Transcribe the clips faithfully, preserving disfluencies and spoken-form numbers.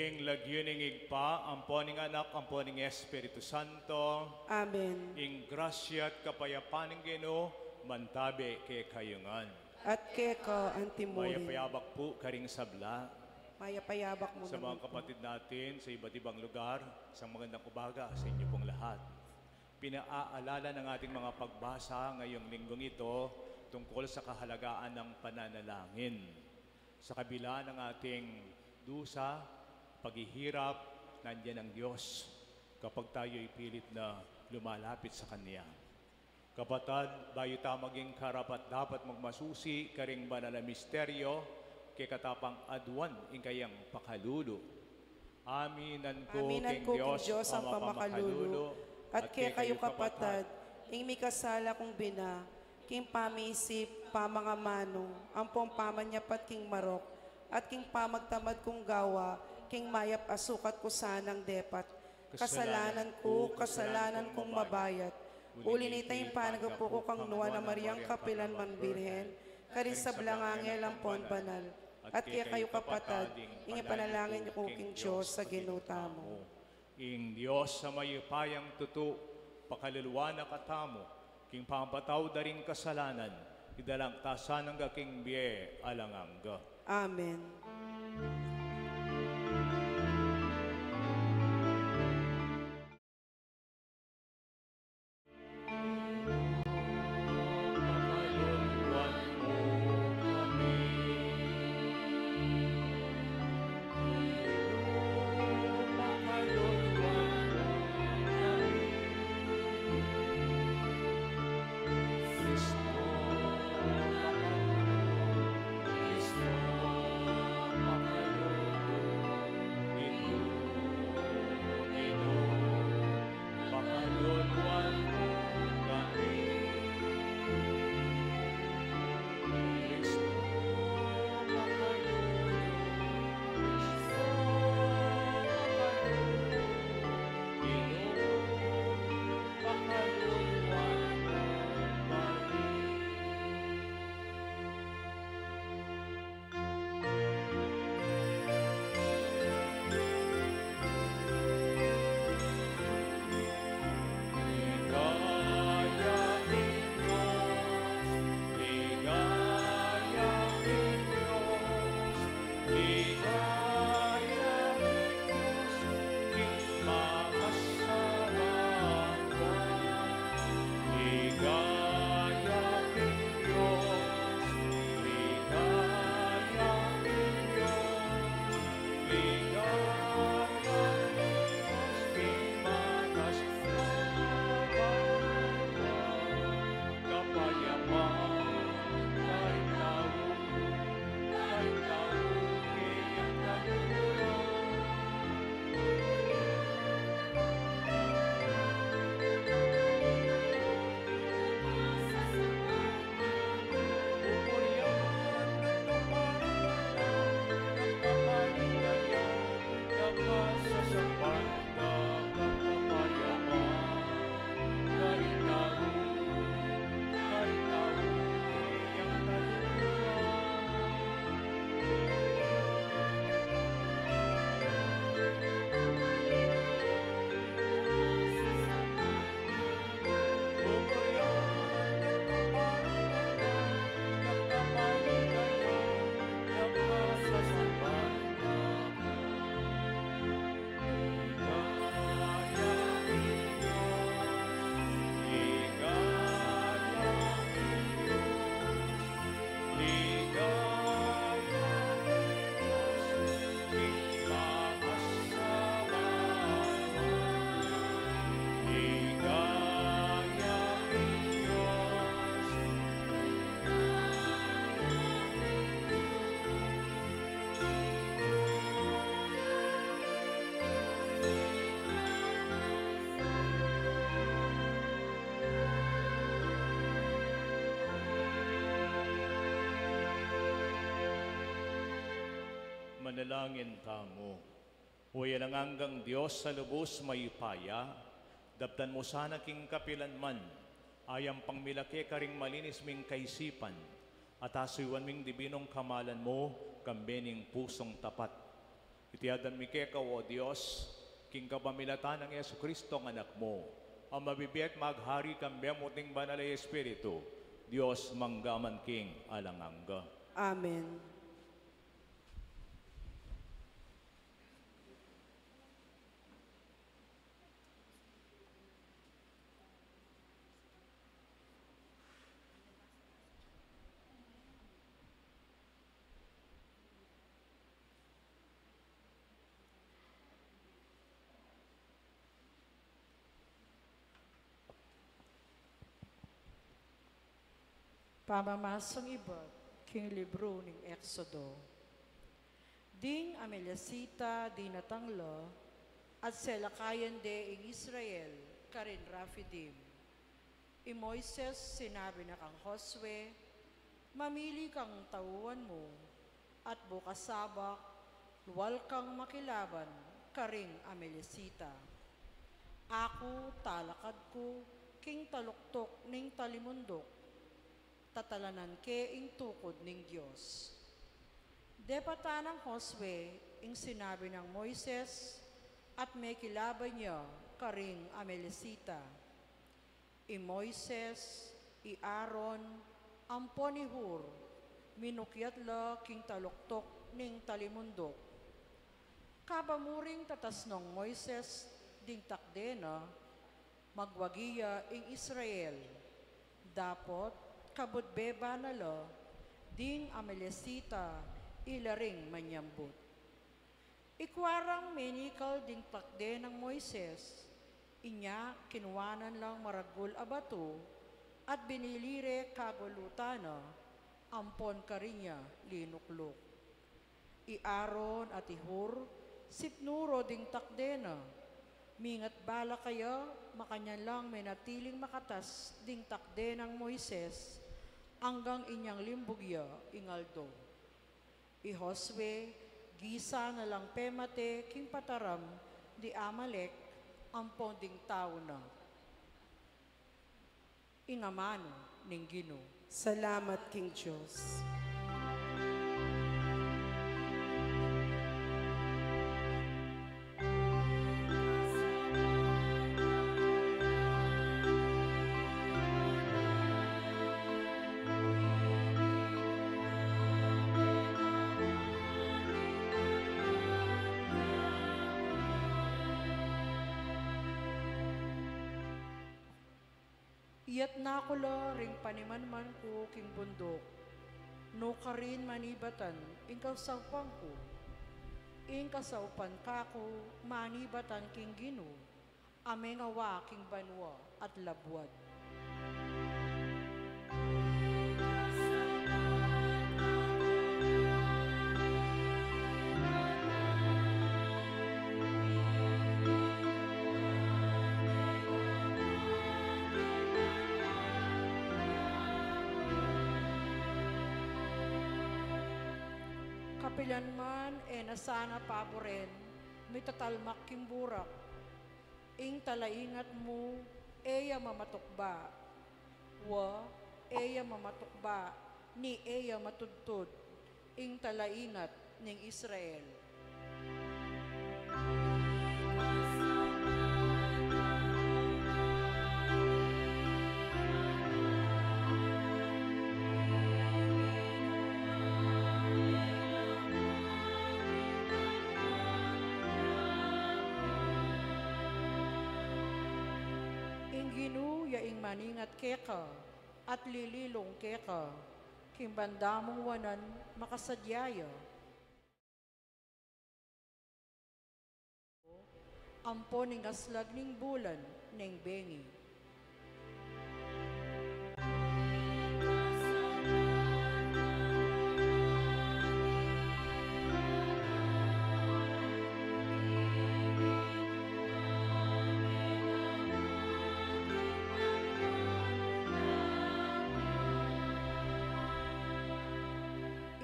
Ing lagyu ning Ibpa, ampo ning Anak, ampo ning Espiritu Santo. Amen. Ing grasya at kapayapan ning Ginu, mantabe kekayu ngan. At keka antimurin. Mayap a yabak pu karing sabla. Mayap a yabak mu naman pu. Sa mga kapatid natin sa iba't ibang lugar, isang magandang umaga sa inyo pong lahat. Pinaaalala ng ating mga pagbasa ngayong linggong ito tungkol sa kahalagahan ng pananalangin. Sa kabila ng ating dusa, paghihirap, nandiyan ang Diyos kapag tayo'y pilit na lumalapit sa Kanya. Kapatad, bayu ta maging karapat-dapat magmasusi karing banal a misteryo, keka ta pang aduan ing kayang pakalulu. Aminan ku Aminan king ku king Dios Dios a a mapamakalulu, mapamakalulu, at at kekayu kekayu kapatad, kapatad, ing mikasala kung bina, king pamisip, pamangamanu, ampong pamanyapat king marok, at king pamagtamad kung gawa, king mayap a sukat ku sanang depat. Kasalanan ku, kasalanan kung mabayat. Uli nita ing panagapu ku kang Nuan a Mariang kapilan man Birhen, karing sablang anghel ampon banal, at kekayu kapatad, ing ipanalangin yu ku king Dios a Ginu tamu. Ing Dios a mayupayang tutu, pakaluluan na katamu, king pamapatawad da ring kasalanan, idalang ta sana king bie alang angga. Amen. Manalangin tamu. O alang anggang Dios a lubus mayupaya, daptan mu sana king kapilan man a yampang mi la keka ring malinis ming kaisipan, at asuyuan ming dibinong kamalan mu, kambe ning pusung tapat. Iti aduan mi keka, O Dios, king kapamilatan nang Jesucristo a Anak mu, a mabibie at maghari kambe mu at ning Banal a Espiritu, Dios mangga man king alang angga. Amen. Pamamasang ibat king libru ning Exodo. Ding Amalekita dinatang la, at selakayan de ing Israel karin Rafidim. I Moises sinabi na kang Josue, "Mamili kang tauan mu, at bukas sabak, lual kang makilaban karing Amalekita. Aku talakad ku king taluktuk ning talimunduk, tatalanan ke ing tukud ning Dios." Depatan nang Josue ing sinabi nang Moises, at mekilaban ya karing Amalekita. I Moises, i Aaron, ampon i Hur, minukyat la king taluktuk ning talimunduk. Kaba muring tatas nang Moises ding takde na, magwagi ya ing Israel. Dapot kabud beba na la ding Amalekita, ila ring manyambut. Ikua rang menikal ding takde nang Moises, inya kinuanan lang maragul a batu, at binili re kago luta na, ampon karinya linukluk. I Aaron at i Hur, sipnu ro ding takde na. Mingat bala kaya, makanyan lang menatiling makatas ding takde nang Moises, anggang inyang limbug ya ing aldo. I Josue, gisa na lang pemate king pataram di Amalek ampon ding tau na. Ing amanu ning Ginu. Salamat king Dios. Iyatas ku la ring panimanman ku king bunduk, nukarin manibatan ing kasaupan ku. Ing kasaupan kaku manibatan king Ginu, a mengawa king banua at labuad. Kapilan man e na sana paburen mitatalmak king burak, ing talaingat mu e ya mamatukba. Wa, e ya mamatukba, ni e ya matudtud, ing talaingat ning Israel. Ing Ginu ya ing maningat keka, at lililung keka, king banda mung wanan makasadya ya. Ampon ing aslag ning bulan neng bengi.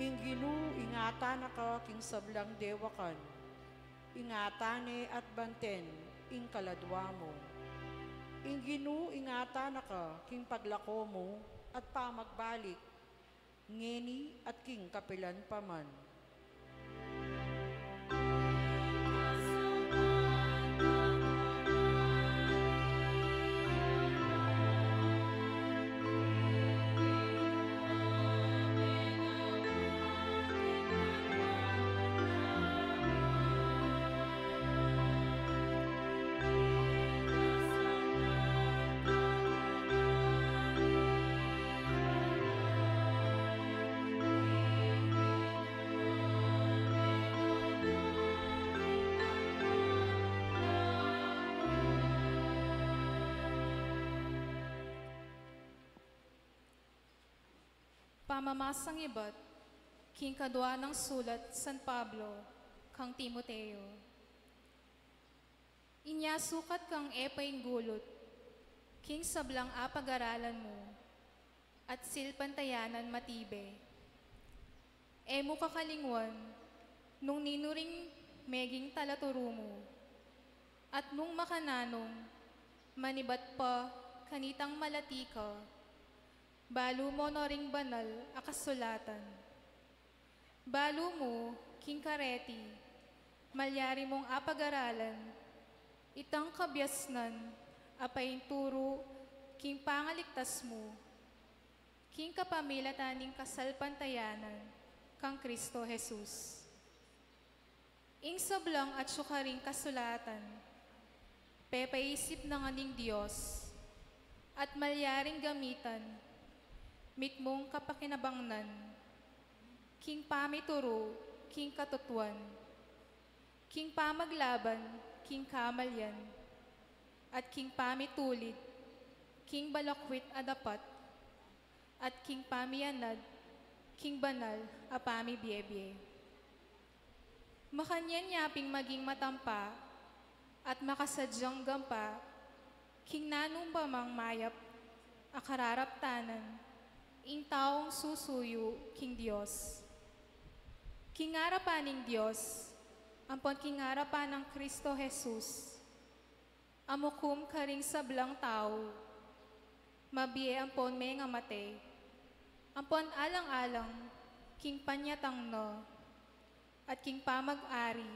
Ing Ginu ingatan na ka king sablang dewakan, ingatan ne at banten ing kaladua mu. Ing Ginu ingatan na ka king paglako mu at pamagbalik, ngeni at king kapilan pa man. Pamamasang ibat king kadua nang sulat San Pablo kang Timoteo. Inya sukat kang e painggulut king sablang apagaralan mu at silpantayanan matibe. E mu kakalingwan nung ninu ring meging talaturu mu, at nung makananung manibat pa kanitang malati ka, balu mo no ring banal a kasulatan. Balu mu king kareti, malyari mung apagaralan itang kabiasnan a painturu king pangaligtas mu, king kapamilatan ning kasalpantayanan kang Kristo Jesus. Ing sablang atyu karing kasulatan, pepaisip na ngan ning Dios, at malyaring gamitan, mitmung kapakinabangnan, king pamituru king katutuan, king pamaglaban king kamalian, at king pamitulid king balakwit a dapat, at king pamianad king banal a pamibiebie. Makanyan ya ping maging matampa at makasadyang gampa king nanu pa mang mayap a kararaptanan ing taung susuyu king Dios. King arapan ning Dios ampon king arapan nang Kristo Jesus, a mukum karing sablang tau, mabie ampon mengamate, ampon alang-alang king panyatang na at king pamag-ari,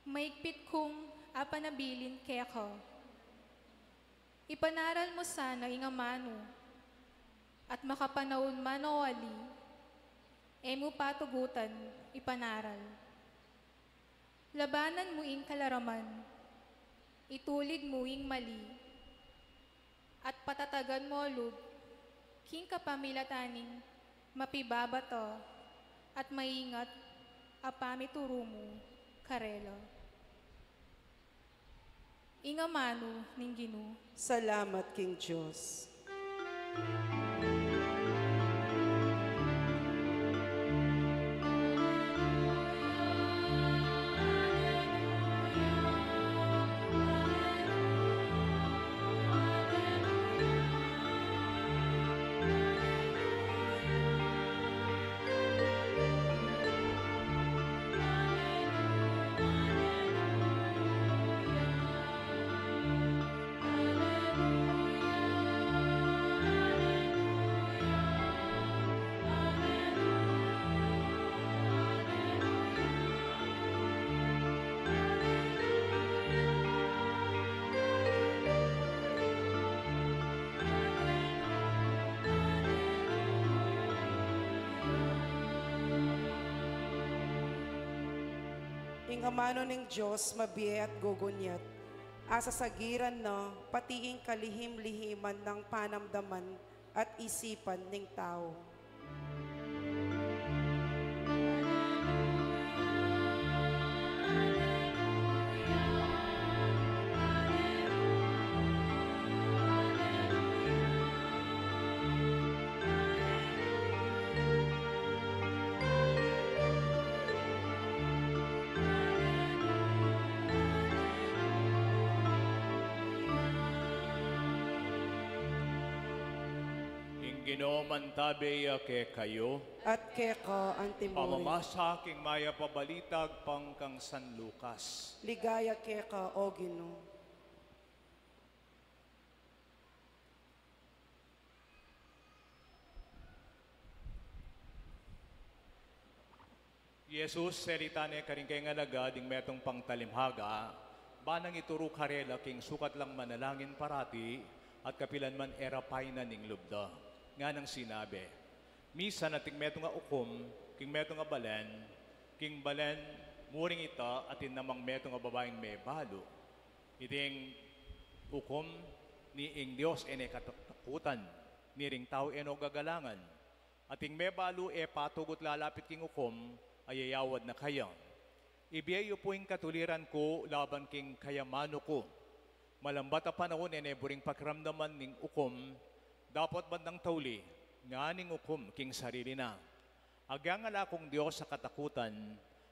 maigpit kung apanabilin keka. Ipanaral mu sana ing amanu, at makapanaun man o ali, e mu patugutan ipanaral. Labanan mu ing kalaraman, itulid mu ing mali, at patatagan mo lub king kapamilatan ning mapibabata at maingat a pamituru mu karela. Ing amanu ning Ginu. Salamat king Dios. Ing amanu ning Dios mabie at gugunyat, asasagiran na pati ing kalihim-lihiman nang panamdaman at isipan ning tau. Ing Ginu mantabe ya kekayu. At keka antimurin. Pamamasa king mayap a balita agpang kang San Lucas. Ligaya keka, O Ginu. Jesus, selita ne karing kayang alagad ing metung pang talimhaga, ba nang ituru karela king sukat lang manalangin parati, at kapilan man e ra painan ing lub da. Nganang sinabi, misan ating metung a ukum king metung a balen, king balen mu ring ita atin namang metung a babaing mebalu. Iting ukum ning Dios e ne katatakutan, ni ring tau e no gagalangan. Ating mebalu e patugut lalapit king ukum a yayawad na kaya. Ibie yu pu ing katuliran ku laban king kayamanu ku. Malambat a panaun e ne buring pakiramdaman ning ukum, dapot bandang tauli, Nganing ukum king sarili na. Agyang ala kung Dios a katakutan,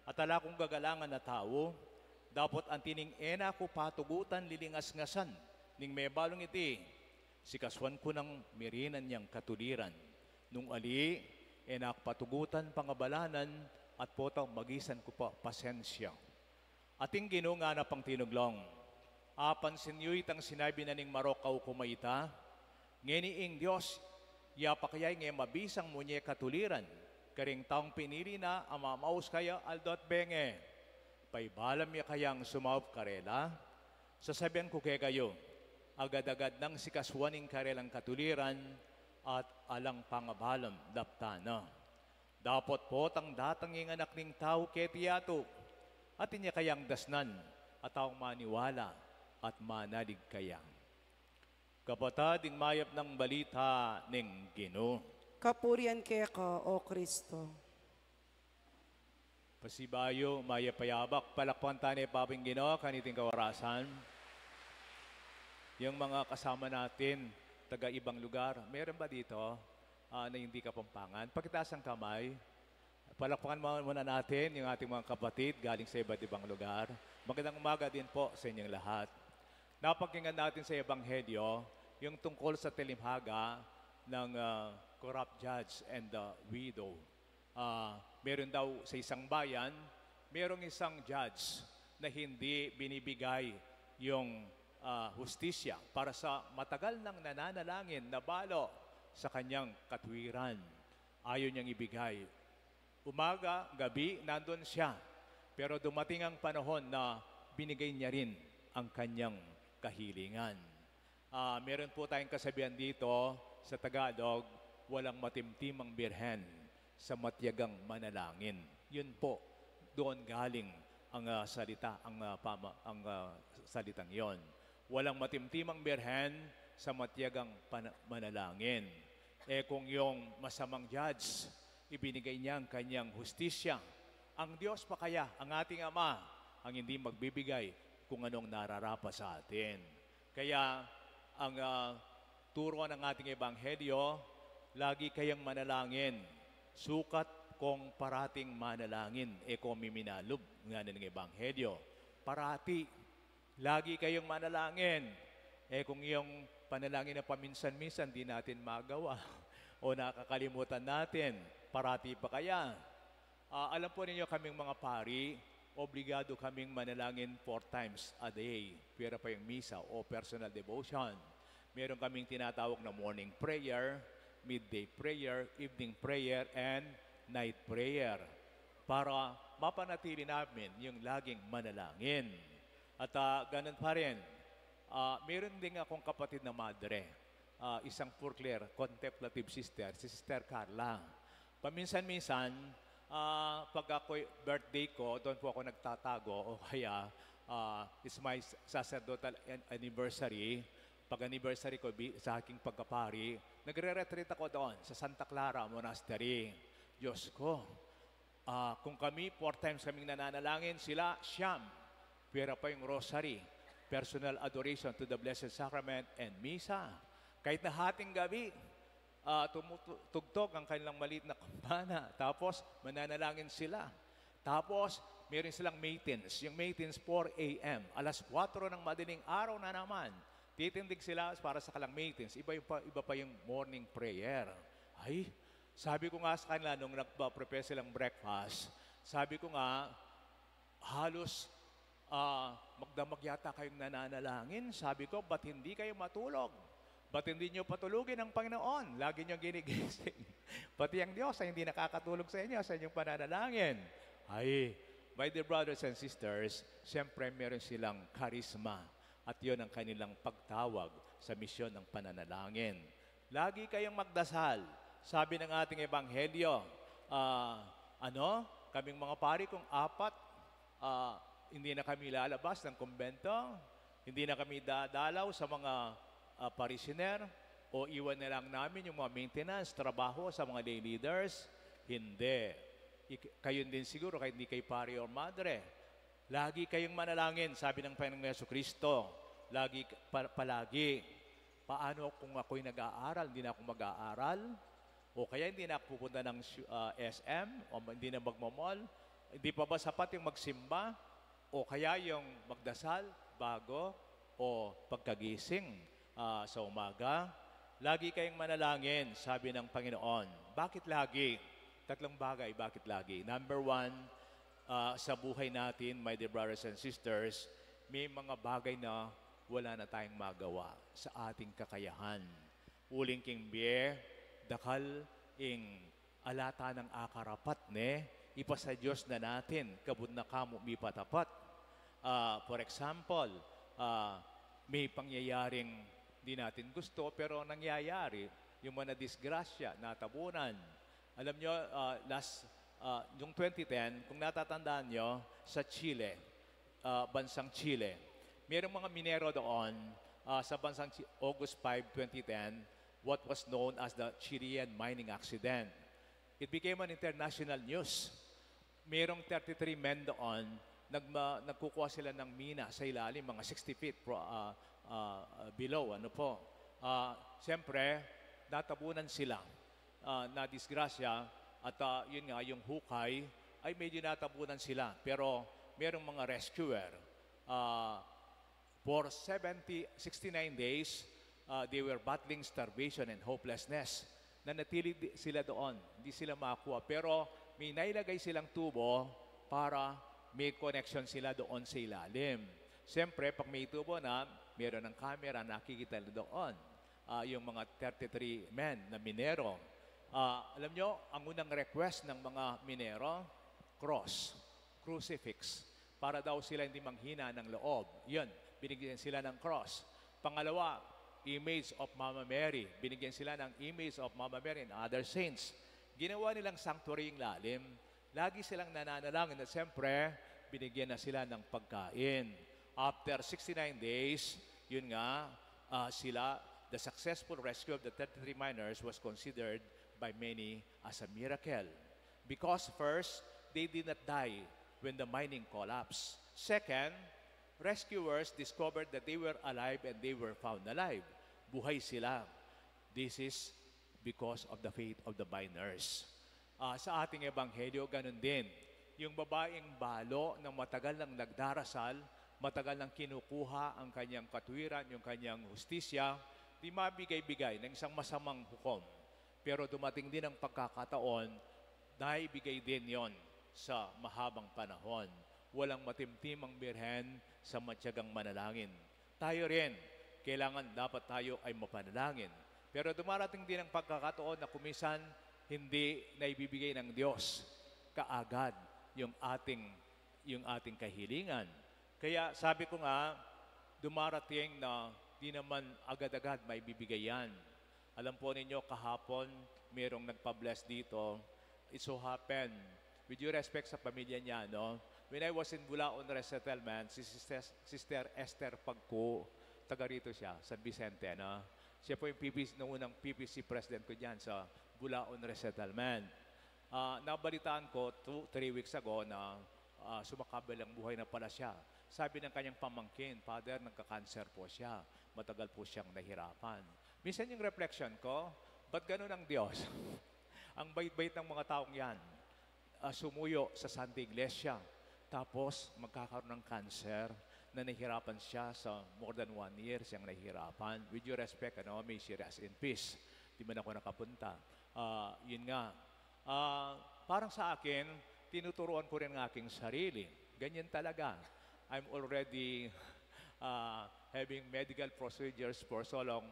at ala kung gagalangan a tau, dapot anti ning e na ku patugutan lilingasngasan ning mebalung iti, sikasuan ku nang mirinan yang katuliran. Nung ali, e na ku patugutan pangabalanan, at potang magisan ku pa pasensya. Ating Ginu ngana pang tinuglong, apansin yu itang sinabi na ning marok a ukum a ita, ngeni ing Dios, ya pa kaya ing e mabisang munye katuliran, karing taung pinili na a mamaus kaya aldo at bengi. Paibalam ya kayang sumaup karela? Sasabian ku kekayu, agad-agad nang sikasuan ing karelang katuliran at alang pangabalam daptan na. Dapot potang datang ing Anak ning Tau keti yatu, atin ya kayang dasnan a taung maniwala at manalig kaya. Kapatad, ing mayap nang balita ning Ginu. Kapurian keka, O Kristo. Pasibayu, mayap a yabak, palakpakan tane pa pin ing Ginu kaniting kawarasan. Yung mga kasama natin, taga ibang lugar, meron ba dito, ah, na hindi Kapampangan? Pakitaas ang kamay. Palakpakan mu-, muna natin yung ating mga kapatid galing sa iba't ibang lugar. Magandang umaga din po sa inyong lahat. Napakinggan natin sa Ebanghelyo yung tungkol sa talimhaga ng, ah, corrupt judge and the widow. Ah, meron daw sa isang bayan, merong isang judge na hindi binibigay yung, ah, hustisya para sa matagal nang nananalangin na balo sa kanyang katwiran. Ayaw niyang ibigay. Umaga, gabi, nandun siya. Pero dumating ang panahon na binigay niya rin ang kanyang kahilingan. Ah, meron po tayong kasabihan dito sa Tagalog, "Walang matimtimang birhen sa matyagang manalangin." Yun po, doon galing ang, ah, salita, ang, ah, pama-, ang, ah, salitang yon. "Walang matimtimang birhen sa matyagang pana-, manalangin." Eh, kung yung masamang judge, ibinigay niya ang kanyang hustisya, ang Diyos pa kaya, ang ating Ama, ang hindi magbibigay kung anong nararapat sa atin? Kaya ang, ah, turo ng ating ebanghelyo, "Lagi kayang manalangin, sukat kong parating manalangin." E ko miminalub, ngana ning ebanghelyo. Parati, lagi kayong manalangin. E kung yung panalangin na paminsan-minsan, di natin magawa o nakakalimutan natin, parati pa kaya? Ah, alam po ninyo, kaming mga pari, obligado kaming manalangin four times a day. Pwera pa yung misa o personal devotion. Meron kaming tinatawag na morning prayer, midday prayer, evening prayer, and night prayer. Para mapanatili namin yung laging manalangin. At, ah, ganun pa rin, ah, meron din akong kapatid na madre, ah, isang purkler, contemplative sister, si Sister Carla. Paminsan-minsan, ah, pag ako'y birthday ko, doon po ako nagtatago, o kaya, ah, it's my sacerdotal an-, anniversary. Pag anniversary ko bi-, sa aking pagkapari, nagre-retreat ako doon sa Santa Clara Monastery. Diyos ko, ah, kung kami, four times kaming nananalangin, sila, siyam. Pwera pa yung rosary, personal adoration to the Blessed Sacrament, and misa. Kahit na hating gabi, ah, tumutu-, tugtog ang kanilang maliit na kampana. Tapos, mananalangin sila. Tapos, meron silang matins. Yung matins, four a m. Alas kwatro ng madaling araw na naman, titindig sila para sa kalang matins. Iba yung pa, iba pa yung morning prayer. Ay, sabi ko nga sa kanila nung nagpa-prepare silang breakfast, sabi ko nga, "Halos, ah, magdamag yata kayong nananalangin." Sabi ko, "Ba't hindi kayo matulog? Ba't hindi niyo patulugin ang Panginoon? Lagi niyong ginigising." Pati ang Diyos ay hindi nakakatulog sa inyo, sa inyong pananalangin. Ay, my dear brothers and sisters, siyempre meron silang karisma at yon ang kanilang pagtawag sa misyon ng pananalangin. Lagi kayong magdasal. Sabi ng ating ebanghelyo, ah, ano, kaming mga pari kung apat, ah, hindi na kami lalabas ng kumbento, hindi na kami dadalaw sa mga, ah, parishioner, o iwan na lang namin yung mga maintenance, trabaho sa mga lay leaders. Hindi. Ik-, kayo din siguro, kahit hindi kayo pari or madre. Lagi kayong manalangin, sabi ng Panginoong Yesu Kristo. Lagi, pa-, palagi. Paano kung ako'y nag-aaral, hindi na ako mag-aaral? O kaya hindi na pupunta ng shu- ah, S M, o hindi na magmamall, hindi pa ba sapat yung magsimba? O kaya yung magdasal bago o pagkagising ah, sa umaga? Lagi kayong manalangin, sabi ng Panginoon. Bakit lagi? Tatlong bagay, bakit lagi? Number one, ah, sa buhay natin, my dear brothers and sisters, may mga bagay na wala na tayong magawa sa ating kakayahan. Uling king bie, dakal ing ala tang akarapat ne, ipasa Dios na natin, kabud na kamu mipatapat. Ah, for example, ah, may pangyayaring di natin gusto pero nangyayari, yung mga disgrasya, natabunan. Alam nyo, ah, last, ah, yung twenty ten, kung natatandaan nyo, sa Chile, ah, bansang Chile, mayroong mga minero doon ah, sa bansang Chi- August five, twenty ten, what was known as the Chilean mining accident. It became an international news. Mayroong thirty-three men doon, nagma- nagkukuha sila ng mina sa ilalim, mga sixty feet pro- ah, ah, below, ano po. Ah, siyempre, natabunan sila, ah, na disgrasya, at ah, yun nga, yung hukay ay medyo natabunan sila. Pero merong mga rescuer. Ah, for seventy, sixty-nine days, ah, they were battling starvation and hopelessness. Nanatili di- sila doon, hindi sila makakuha. Pero may nailagay silang tubo para may connection sila doon sa ilalim. Siyempre, pag may tubo na, meron ng camera, nakikita na doon ah, yung mga thirty-three men na minero. Ah, alam nyo, ang unang request ng mga minero, cross, crucifix, para daw sila hindi manghina ng loob. Yun, binigyan sila ng cross. Pangalawa, image of Mama Mary. Binigyan sila ng image of Mama Mary and other saints. Ginawa nilang sanctuary yung lalim. Lagi silang nananalangin at siyempre, binigyan na sila ng pagkain. After sixty-nine days, yun nga, ah, sila, the successful rescue of the thirty-three miners was considered by many as a miracle. Because first, they did not die when the mining collapsed. Second, rescuers discovered that they were alive and they were found alive. Buhay sila. This is because of the faith of the miners. Ah, sa ating ebanghelyo, ganun din. Yung babaeng balo na matagal nang nagdarasal, matagal nang kinukuha ang kanyang katwiran, yung kanyang hustisya, di mabigay-bigay ng isang masamang hukom. Pero dumating din ang pagkakataon, naibigay din yon sa mahabang panahon. Walang matimtimang birhen sa matyagang manalangin. Tayo rin, kailangan dapat tayo ay mapanalangin. Pero dumarating din ang pagkakataon na kumisan hindi na ibibigay ng Diyos kaagad yung ating, yung ating kahilingan. Kaya sabi ko nga, dumarating na di naman agad-agad maibibigay yan. Alam po ninyo, kahapon, mayroong nagpa-bless dito. It so happen, with due respect sa pamilya niya, no? When I was in Bulaon Resettlement, si Sister, Sister Esther Pagku, taga rito siya, San Vicente, no? Siya po yung P P C, nung unang P P C president ko dyan sa Bulaon Resettlement. Ah, nabalitaan ko two, three weeks ago na ah, sumakabilang buhay na pala siya. Sabi ng kanyang pamangkin, "Father, nagka-cancer po siya. Matagal po siyang nahirapan." Minsan yung reflection ko, ba't ganun ang Diyos? Ang bait-bait ng mga taong yan, ah, sumuyo sa Santa Iglesia, tapos magkakaroon ng cancer na nahihirapan siya sa more than one year siyang nahihirapan. With due respect, ano, may she rest in peace. Di man ako nakapunta. Ah, yun nga. Ah, parang sa akin, tinuturuan ko rin ang aking sarili. Ganyan talaga. I'm already ah, having medical procedures for so long.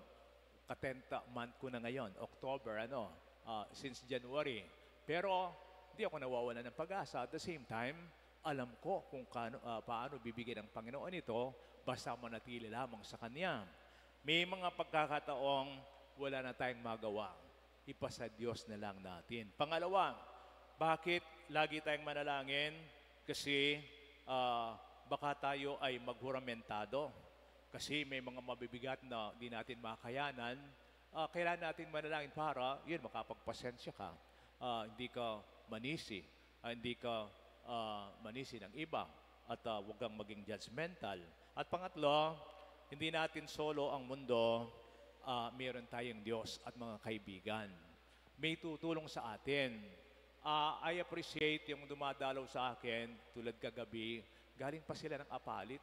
Ka-tenth month ko na ngayon, October, ano, ah, since January. Pero di ako nawawalan ng pag-asa. At the same time, alam ko kung kano, ah, paano bibigyan ng Panginoon ito, basta manatili lamang sa Kanya. May mga pagkakataong wala na tayong magawa. Ipasa Diyos na lang natin. Pangalawa, bakit lagi tayong manalangin? Kasi, ah, baka tayo ay maghuramentado. Kasi may mga mabibigat na di natin makayanan. Ah, kailangan natin manalangin para, yun, makapagpasensya ka. Ah, hindi ka manisi. Ah, hindi ka, ah, manisi ng iba. At, ah, huwag kang maging judgmental. At pangatlo, hindi natin solo ang mundo. Ah, meron tayong Diyos at mga kaibigan. may tutulong sa atin. Ah, I appreciate yung dumadalaw sa akin, tulad kagabi, galing pa sila ng Apalit.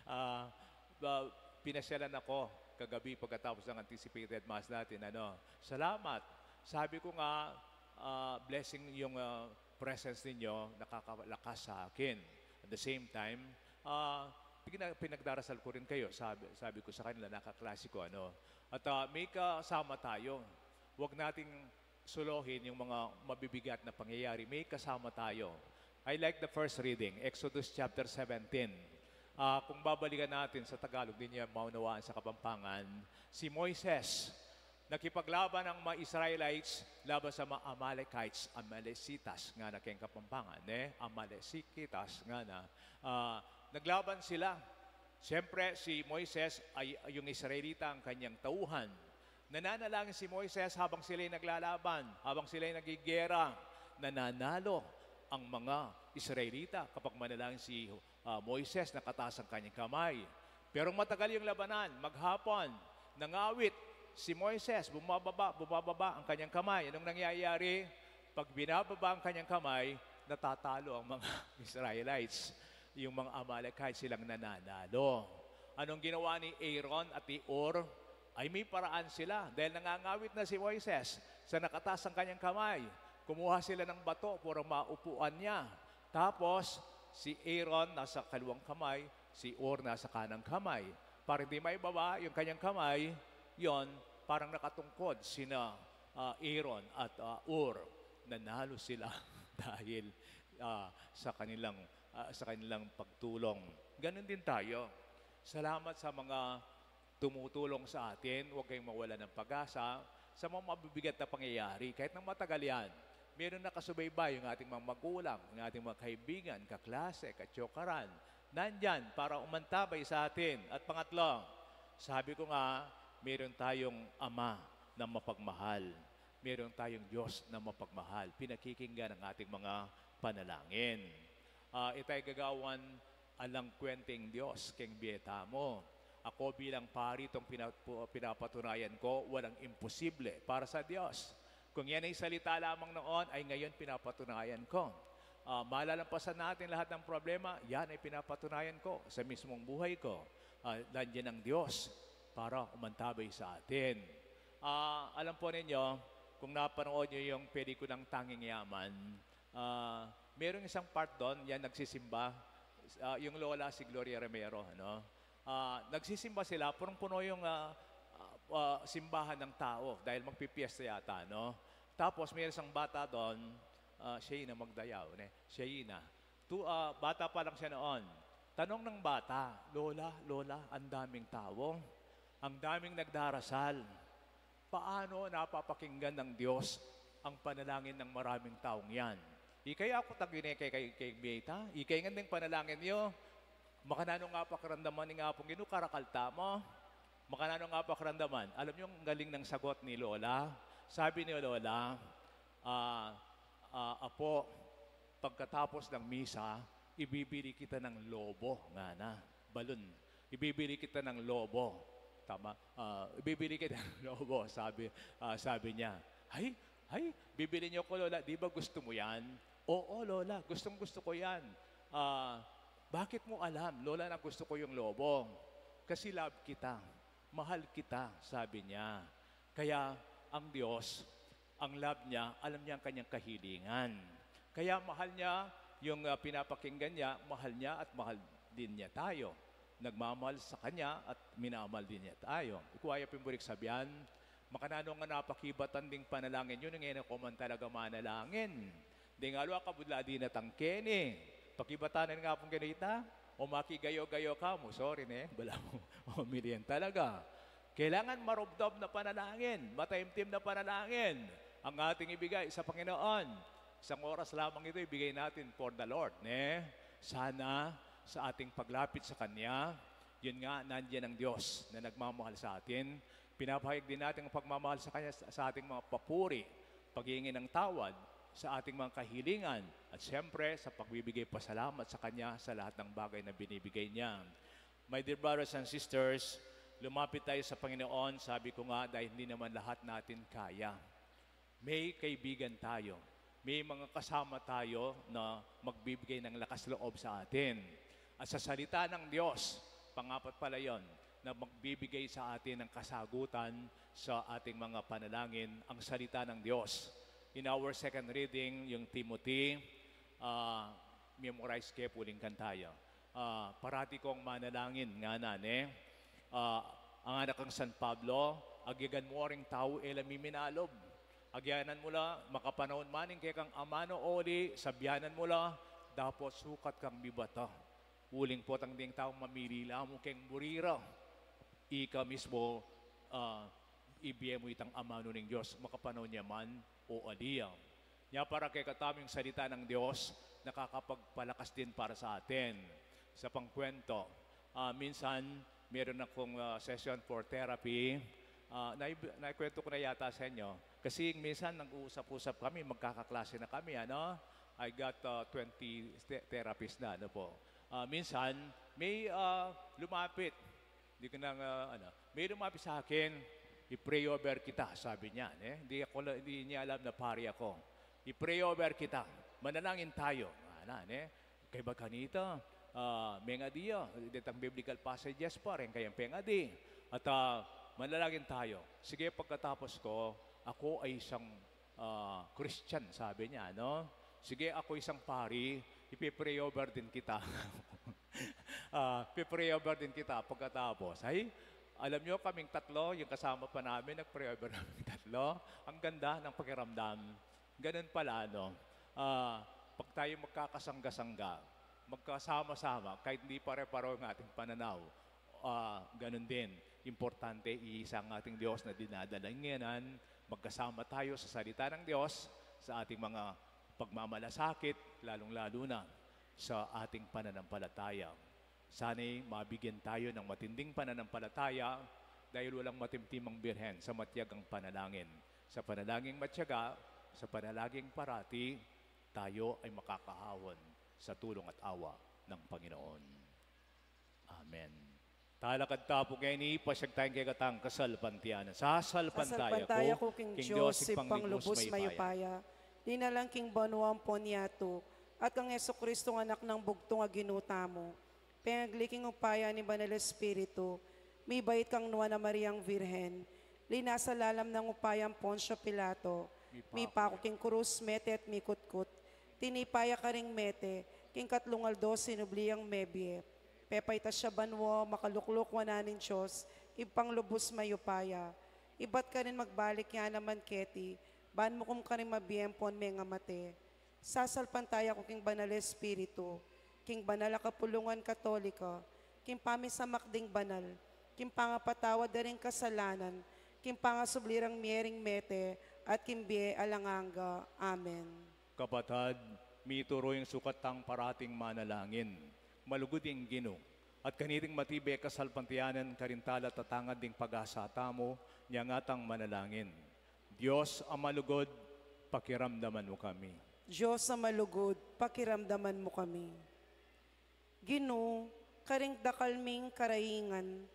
Ah, ba-, pinasyalan ako kagabi pagkatapos ng anticipated mass natin, ano. Salamat. Sabi ko nga, ah, blessing yung, ah, presence ninyo, nakakalakas sa akin. At the same time, ah, pina-, pinagdarasal ko rin kayo, sabi, sabi ko sa kanila, nakaklase ko, ano. At, ah, may kasama tayo. Huwag nating solohin yung mga mabibigat na pangyayari. May kasama tayo. I like the first reading, Exodus chapter seventeen. Ah, kung babalikan natin sa Tagalog, di niya maunawaan sa Kapampangan. Si Moises, nakipaglaban ang mga Israelites laban sa mga Amalekites, Amalecitas, ngana keng Kapampangan, ne? Amalecitas, ngana. Ah, naglaban sila. Siyempre, si Moises ay, yung Israelita ang kanyang tauhan. Nananalangin si Moises habang sila'y naglalaban, habang sila'y nagigera. Nananalo ang mga Israelita kapag manalangin si, ah, Moises, nakataas ang kanyang kamay. Pero matagal yung labanan, maghapon, nangawit si Moises, bumababa, bumababa ang kanyang kamay. Anong nangyayari? Pag binababa ang kanyang kamay, natatalo ang mga Israelites. Yung mga Amalekite, silang nananalo. Anong ginawa ni Aaron at ni Hur? Ay, may paraan sila. Dahil nangangawit na si Moises, sa nakataas ang kanyang kamay, kumuha sila ng bato para maupuan niya. Tapos, si Aaron nasa kaliwang kamay, si Hur nasa kanang kamay. Para hindi maibaba yung kanyang kamay, yon, parang nakatungkod sina, ah, Aaron at, ah, Hur. Nanalo sila dahil, ah, sa kanilang, ah, sa kanilang pagtulong. Ganun din tayo. Salamat sa mga tumutulong sa atin. Huwag kayong mawala ng pag-asa sa mga mabibigat na pangyayari. Kahit nang matagal yan, meron nakasubaybay, yung ating mga magulang, yung ating mga kaibigan, kaklase, katsokaran. Nandyan para umantabay sa atin. At pangatlo, sabi ko nga, meron tayong Ama na mapagmahal. Meron tayong Diyos na mapagmahal. Pinakikinggan ang ating mga panalangin. Ah, itay gagawan, alang kwenteng Diyos keng bie tamu. Ako bilang pari, itong pina-, pu-, pinapatunayan ko, walang imposible para sa Diyos. Kung yan ay salita lamang noon, ay ngayon pinapatunayan ko. Ah, malalampasan natin lahat ng problema, yan ay pinapatunayan ko sa mismong buhay ko. Ah, nandiyan ang Diyos para umantabay sa atin. Ah, alam po ninyo, kung napanood nyo yung pelikulang Tanging Yaman, ah, merong isang part doon, yan nagsisimba, ah, yung lola si Gloria Romero, ano? Ah, nagsisimba sila, punong-puno yung, ah, ah, ah, simbahan ng tao dahil magpipiesta yata, no? Tapos may isang bata doon, ah, siya na magdayaw, ne? Siya na. Tu-, ah, bata pa lang siya noon. Tanong ng bata, "Lola, Lola, ang daming tao. Ang daming nagdarasal. Paano napapakinggan ng Diyos ang panalangin ng maraming taong yan?" Ikay aku tagine kay, kay, kay Beta, ikay nga ding panalangin niyo, makananu nga pakiramdaman ning Apung Ginu, karakal tamu? Makananu nga pakiramdaman? Alam niyo, ang galing ng sagot ni Lola. Sabi ni Lola, ah, ah, "Apo, pagkatapos ng misa, ibibili kita ng lobo," ngana. Balon. "Ibibili kita ng lobo." Tama? Ah, "Ibibili kita ng lobo," sabi, ah, sabi niya. "Ay, ay, bibili niyo ko, Lola. Di ba gusto mo yan?" "Oo, Lola. Gustong gusto ko yan." "Ah, bakit mo alam, Lola, na gusto ko yung lobo?" "Kasi love kita. Mahal kita," sabi niya. Kaya ang Diyos, ang love niya, alam niya ang kanyang kahilingan. Kaya mahal niya yung, ah, pinapakinggan niya, mahal niya at mahal din niya tayo. Nagmamahal sa kanya at minamahal din niya tayo. Ikuaya pimburik sabian, makananu nga napakibatan ding panalangin yun, ngayon ako man talaga manalangin. Ding alwa kabudla dinatang keni. Pakibatan na nga pung ganita, o makigayo-gayo ka mu, sorry ne, bala mu, o, milian talaga. Kailangan marubdob na panalangin, mataimtim na panalangin ang ating ibigay sa Panginoon. Isang oras lamang ito, ibigay natin for the Lord, ne? Sana sa ating paglapit sa Kanya, yun nga, nandiyan ang Diyos na nagmamahal sa atin. Pinapahayag din natin ang pagmamahal sa Kanya sa, sa ating mga papuri, paghihingi ng tawad, sa ating mga kahilingan, at siyempre sa pagbibigay pasalamat sa Kanya sa lahat ng bagay na binibigay Niya. My dear brothers and sisters, lumapit tayo sa Panginoon, sabi ko nga, dahil hindi naman lahat natin kaya. May kaibigan tayo. May mga kasama tayo na magbibigay ng lakas loob sa atin. At sa salita ng Diyos, pangapat pala yon, na magbibigay sa atin ng kasagutan sa ating mga panalangin, ang salita ng Diyos. In our second reading, yung Timothy, ah, memorize ke pu ling kantaya. Ah, parati kong manalangin, ngana ne. Ah, ang anak kang San Pablo, agyanan mu ring tau e la miminalub. Agyanan mu la, makapanaun man ing kekang amanu o uli, sabyanan mu la, dapot sukat kang mibata. Uling potang ding tau mamili la mu keng buri ra. Ika mismo, ah, ibie mu itang amanu ning Dios, makapanaun ya man o ali ya. Nya para kekatamu ing salita ng Diyos, nakakapagpalakas din para sa atin. Sa pangkwento, ah, minsan, meron akong, ah, session for therapy. Ah, nai-, naikwento ko na yata sa inyo. Kasi minsan, nag-uusap-usap kami, magkakaklase na kami, ano? I got, ah, twenty te-, therapists na, ano po. Ah, minsan, may, ah, lumapit. Hindi ko na nga, ano, may lumapit sa akin, "I-pray over kita," sabi niya, ne? Hindi ako la-, hindi niya alam na pari ako. "I-pray over kita. Manalangin tayo." Ana, ne? Kaiba kanita, ah, mengadi ya, detang biblical passages pa, reng kayang pengadi. At, ah, "Manalangin tayo." "Sige, pagkatapos ko, ako ay isang ah, Christian," sabi niya, no? "Sige, ako isang pari, ipi-pray over din kita." Ah, "Pi-pray over din kita pagkatapos." Ay, alam niyo, kaming tatlo, yung kasama pa namin, nag-pray over kaming tatlo. Ang ganda ng pakiramdam. Ganun pala, no? Ah, pag tayo magkakasangga-sangga, magkasama-sama, kahit hindi pare-pareho ang ating pananaw, ah, ganun din. Importante, iisa ang ating Diyos na dinadala. Ngayon, magkasama tayo sa salita ng Diyos, sa ating mga pagmamalasakit, lalong-lalo na sa ating pananampalataya. Sana'y mabigyan tayo ng matinding pananampalataya dahil walang matimtimang birhen sa matiyagang panalangin. Sa panalangin matiyaga, sa panalangin parati, tayo ay makakahawon sa tulong at awa ng Panginoon. Amen. Talakad ta pu ngeni, pasyag tayang kekatang kasalpantayanan. Sasalpantaya ku king Dios, Ibpang lubus mayupaya, linalang king banua ampon yatu, at kang Jesucristo, Anak nang bugtung a Ginu tamu, pengagli king upaya ning Banal Espiritu, mibait kang Nuan a Mariang Virgen, linasa lalam ning upaya nang Poncio Pilato, mipaku king krus, mete at mikutkut, tinipa ya karing mete, king katlung aldo sinubli yang mebie. Pepaitas ya banua, makalukluk wanan ning Dios, Ibpang lubus mayupaya. Ibat karin magbalik ya naman keti, ban mukum karing mabie ampon mengamate. Sasalpantaya ku king Banal Espiritu, king banal a kapulungan Katolika, king pamisamak ding banal, king pangapatawad da ring kasalanan, king pangasubli rang mie ring mete, at king bie alang angga. Amen. Kapatad, mituru ing sukat tang parating manalangin. Malugud ing Ginu, at kaniting matibe kasalpantayanan karin tala tatangad ding pag-asa tamu, nya ngatang manalangin. Dios a malugud, pakiramdaman mu kami. Dios a malugud, pakiramdaman mu kami. Ginu, karing dakal ming karaingan,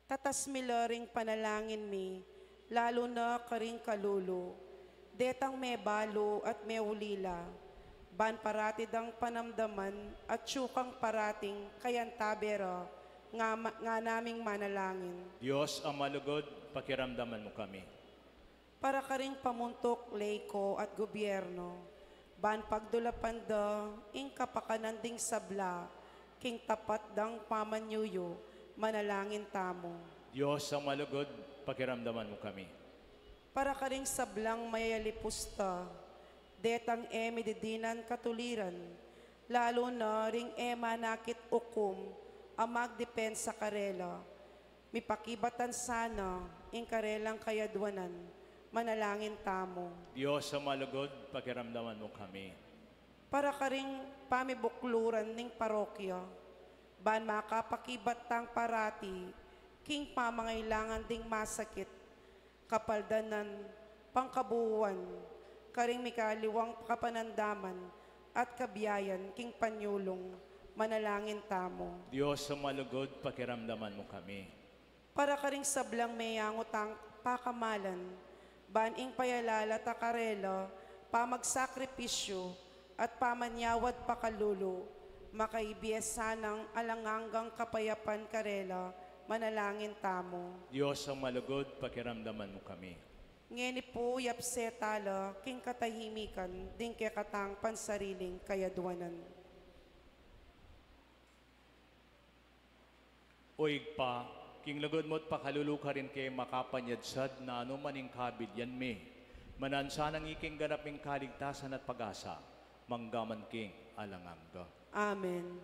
tatas mi la ring panalangin mi, lalu na karing kalulu, detang mebalu at meulila, ban parati dang panamdaman at atiu kang parating kayantabe ra, nga ma-, ngana ming manalangin. Dios a malugud, pakiramdaman mu kami. Para karing pamuntuk, leyko at gobyerno, ban pagdulapan da ing kapakanan ding sabla, king tapat dang pamanyuyu, manalangin tamu. Dios a malugud, pakiramdaman mu kami. Para karing sablang mayayalipus ta, detang e mididinan katuliran, lalu na ring e manakit ukum a magdepensa karela, mipakibatan sana ing karelang kayadwanan, manalangin tamu. Dios a malugud, pakiramdaman mu kami. Para karing pamibukluran ning parokya, ban makapakibat tang parati king pamangailangan ding masakit, kapaldanan, pangkabuuan, karing mikaliwang kapanamdaman at kabiayan king panyulung, manalangin tamu. Dios a malugud, pakiramdaman mu kami. Para karing sablang meyangu tang pakamalan, Ban ing payalala ta karela, pamagsakripisyu, at pamanyawad pakalulu, makaibie sanang alang anggang kapayapan karela, manalangin tamu. Dios a malugud, pakiramdaman mu kami. Ngeni pu, yapse tala king katahimikan ding kekatang pansariling kayadwanan. O Ibpa, king lugud mu't pakalulu karin ke makapanyadsad nanu man ing kabilyan mi, mananu sanang iking ganap ming kaligtasan at pag-asa, mangga man king alang angga. Amen.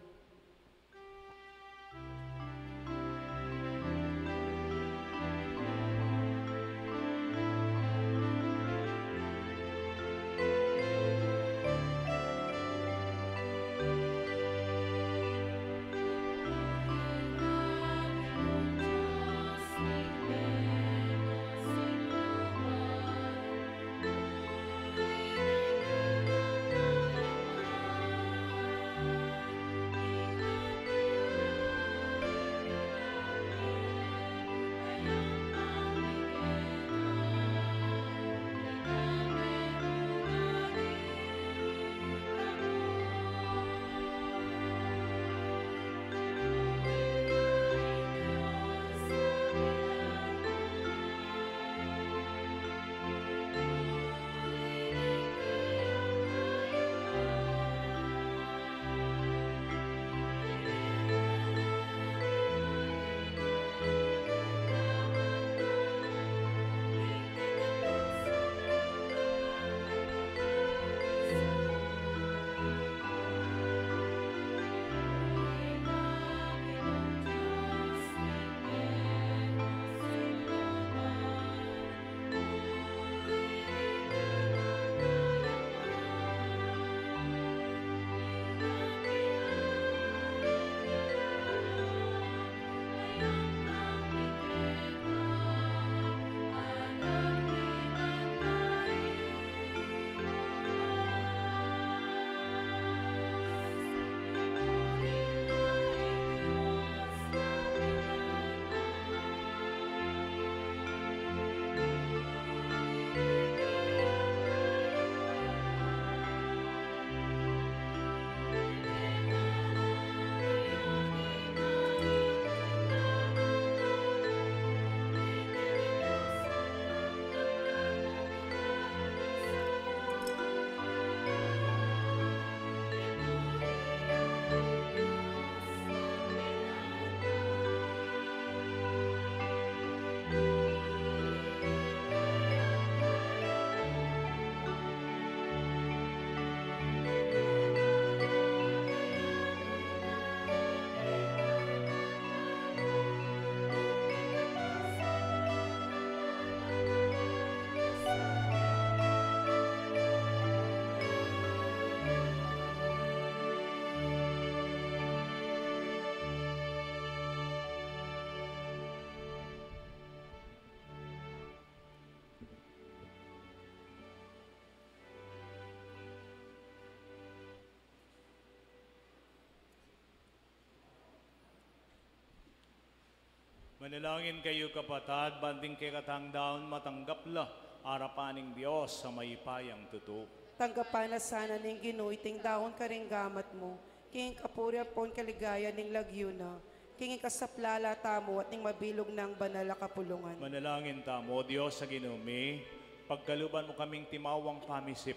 Manalangin kayu, kapatad, ban ding kekatang daun matanggap la arapan ning Dios a mayupayang tutu. Tanggapan na sana ning Ginu iting daun karing gamat mu, king kapurian ampon kaligayan ning lagyu na, king ikasaplala tamu at ning mabilug nang banal a kapulungan. Manalangin tamu. O Dios a Ginu mi, pagkaluban mu kaming timawang pamisip,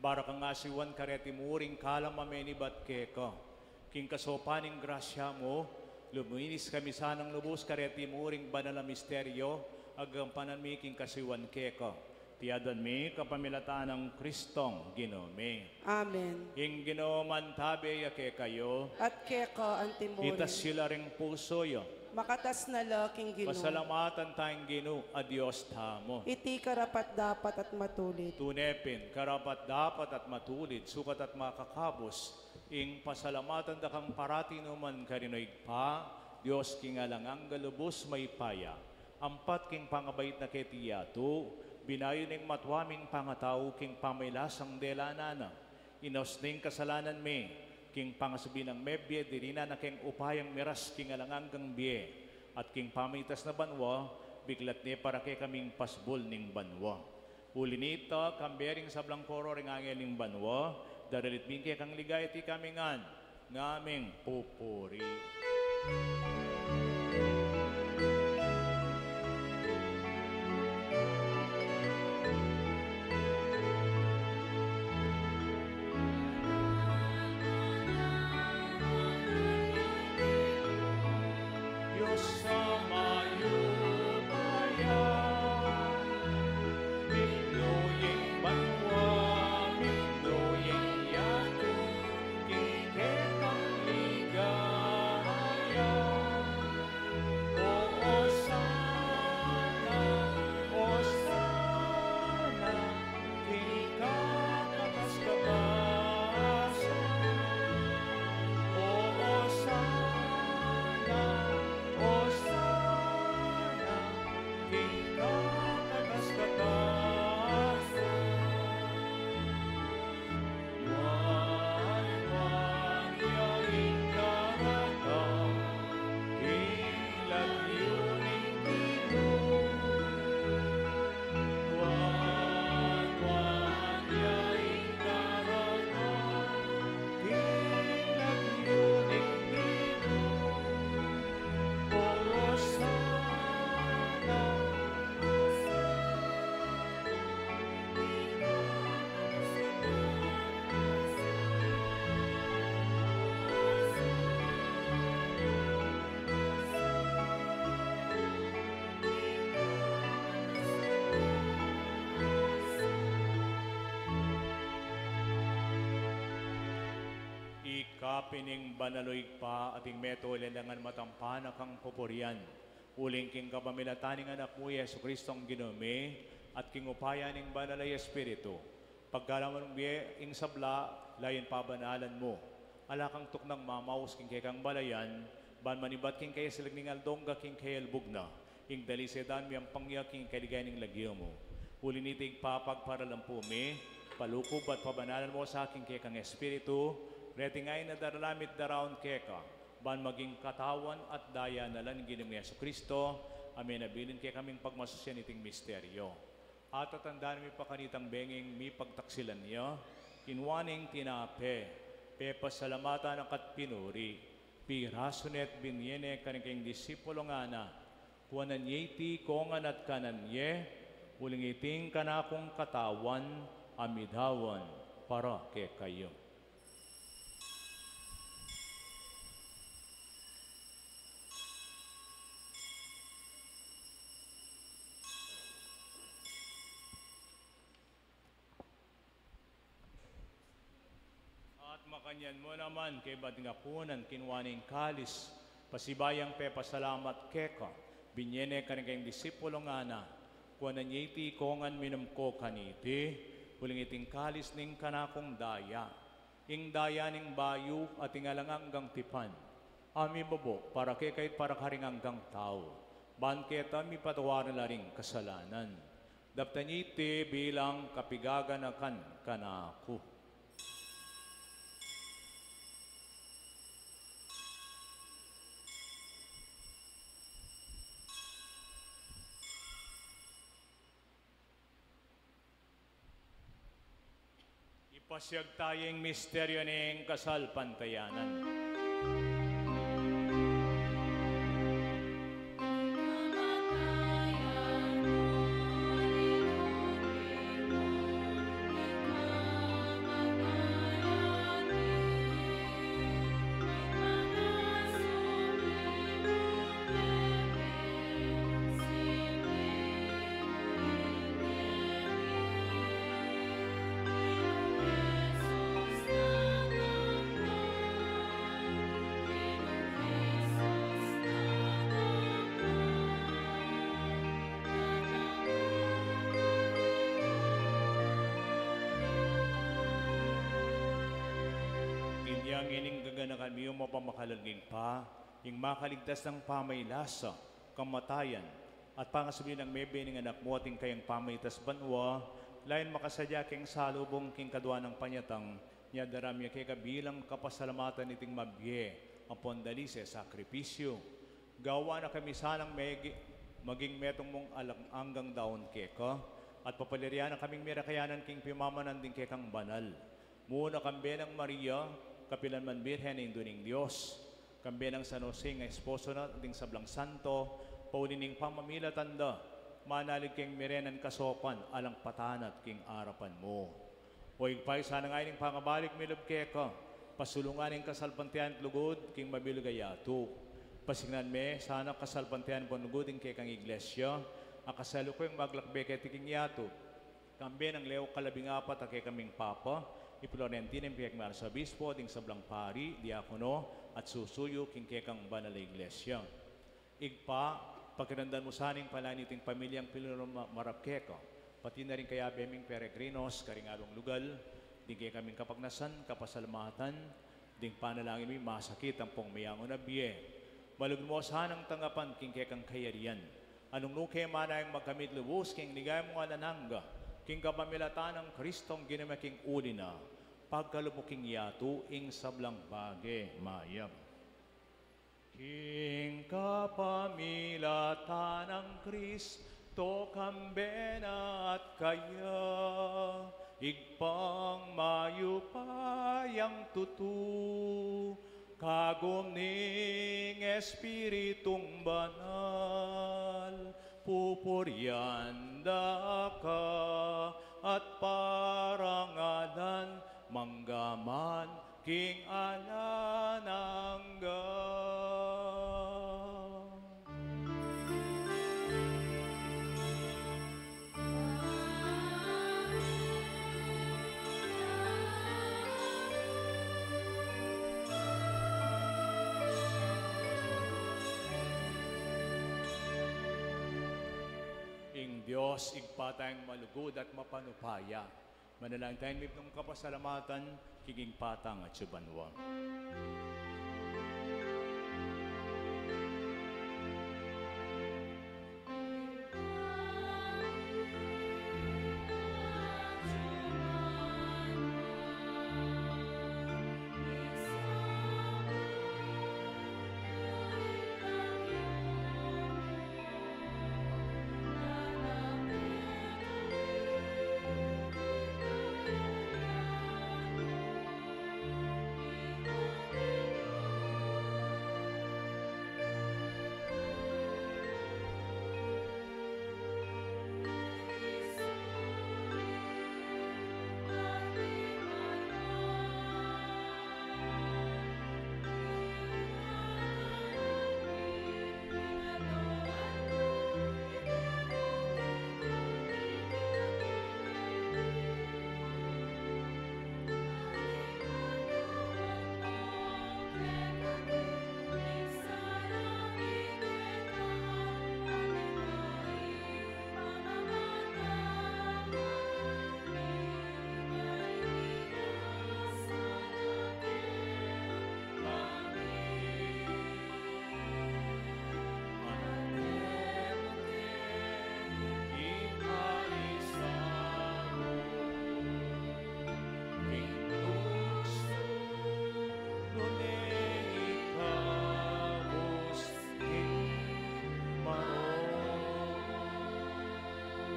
para kang asiwan kareti mu ring kalam a menibat keka. King kasaupan ning grasya mu, luminis kami sanang lubus kareti mu ring banal a misteryo, gagampanan mi king kasiwan keka. Iti adwan mi kapamilatan nang Kristong Ginu mi. Amen. Ing Ginu mantabe ya kekayu. At keka antimurin. Itas yu la ring pusu yu. Makatas na la king Ginu. Pasalamatan tang Ginu a Dios tamu. Iti karapat-dapat at matulid. Tune pin, karapat-dapat at matulid, sukat at makakabus, ing pasalamatan da kang parati nu man karin, O Ibpa, Dios king alang angga lubus mayupaya. Ampat king pangabait na keti yatu, binayu ning matua ming pangatau king pamailasang dela na, inaus ning kasalanan mi, king pangasubi nang mebie, dirinan na keng upayang miras king alang anggang bie, at king pamitas na banua, biklat ne para kekaming pasbul ning banua. Uli nita, kambe ring sablang koro ring angel ning banua, daralit mi ing kekang ligaya at ikami ngan, ngaming pupuri. Dios a mayupaya, minuying banua, minuying yatu, king kekang ligaya. O Osana, Osana, king kakatas-katasan. O Osana, Osana, king kakatas-katasan. Nuan, nuan ya ing daratang king lagyu ning Ginu. Nuan, nuan ya ing daratang king lagyu ning Ginu. O Osana, Ika pin ing banal, O Ibpa, at ing metung alang angga matampan a kang pupurian. Uling king kapamilatan ning Anak mu, Jesucristo, a Ginu mi, at king upaya ning Banal a Espiritu, pagkalaman mung bie ing sabla, layun pabanalan mu. Ala kang tuknang mamaus king kekang balayan, ban manibat king kayasiglag ning aldo angga king kayalbug na, ing dalise dan miyampang ya king kaligayan ning lagyu mu. Uli nita, Ibpa, pagparalan pu mi, palukub at pabanalan mu sa king kekang Espiritu, reting ain a daralan mi at daraun keka, ban maging katawan at daya na la ning Ginu ming Jesucristo, a menabilin kekaming pagmasusian iting misteryo. At tatandaan mi pa kanitang benging mipagtaksilan ya, kinua ne ing tinape, pepasalamatan na ka't pinuri, pirasu ne at binie ne karing kayang disipulung ngana, kuanan ye iti kongan at kanan ye, uling iti ing kanakung katawan a midaun para kekayu. At makanyan mu naman, kaybat ning apunan, kinua ne ing kalis, pasibayung pepasalamat keka, binie ne karing kayang disipulung ngana, kuanan ye iti kongan, minum ko kaniti, uling iti ing kalis ning kanakung daya, ing daya ning bayu at ing alang anggang tipan, a mibubu para kekayu at para karing anggang tau, ban keta mipatawad la ring kasalanan. Daptan ye iti bilang kapaganakan kanaku. Ipasiag taya ing misteryo ning kasalpantayanan. Inya ngening gaganakan mi, O mapamakalulung Ibpa, ing makaligtas nang pamailasa, kamatayan, at pangasubli nang mebie ning Anak mu at ing kayang pamanyubling banua, layun makasadya keng salubung king kaduanan nang panyatang, nya daralan mi keka bilang kapasalamatan iting mabie ampon dalise sakripisyu. Gawan na kami sanang megi-, maging metung mung alang anggang daun keka, At papalirian na kaming mirakayanan king pimamanan ding kekang banal. Muna kambe nang Maria, kapilan man Birhen a Indu ning Dios, kambe nang San Jose a esposo na, ding sablang santo, pauli ning pamamilatan da, manalig keng mirenan kasopan alang patanat king arapan mu. O Ibpa, isanang ning pangabalik mi lub keka, pasulungan ing kasalpantayanan at lugud king mabilug a yatu. Pasignan me sana kasalpantayanan at lugud ing kekang Iglesia, a kasalukuyan maglakbe keti king yatu. Kambe nang Leo kalabing apat a kekaming Papa, i Florentino a kekang Arsobispo, ding sablang pari, diakono, at susuyu king kekang banal a Iglesia. Ibpa, pakiramdaman mu sana ing pamilya ning pinalalaman mi keka, pati na ring kayabe ming peregrinos karing aliwang lugal, ding kekaming kapagnasan, kapasalamatan, ding panalangin mi masakit ampong meangu na bie. Malugud mu sanang tanggapan king kekang kayarian. Nung nuke man ing magkamit lubus king ligaya mung alang angga, king kapamilatan nang Kristong Ginu mi, king uli na, pagkalub mu king yatu ing sablang bage mayap. King kapamilatan nang Kristo, kambe na at kaya, Ibpang mayupayang tutu, kagum ning Espiritung Banal, pupurian da ka at parangalan mangga man king alang angga. Ing Dios Ibpa tang malugud at mapanupaya, manalangin tayong mipnung kapasalamatan king Ibpa tang atsu banua.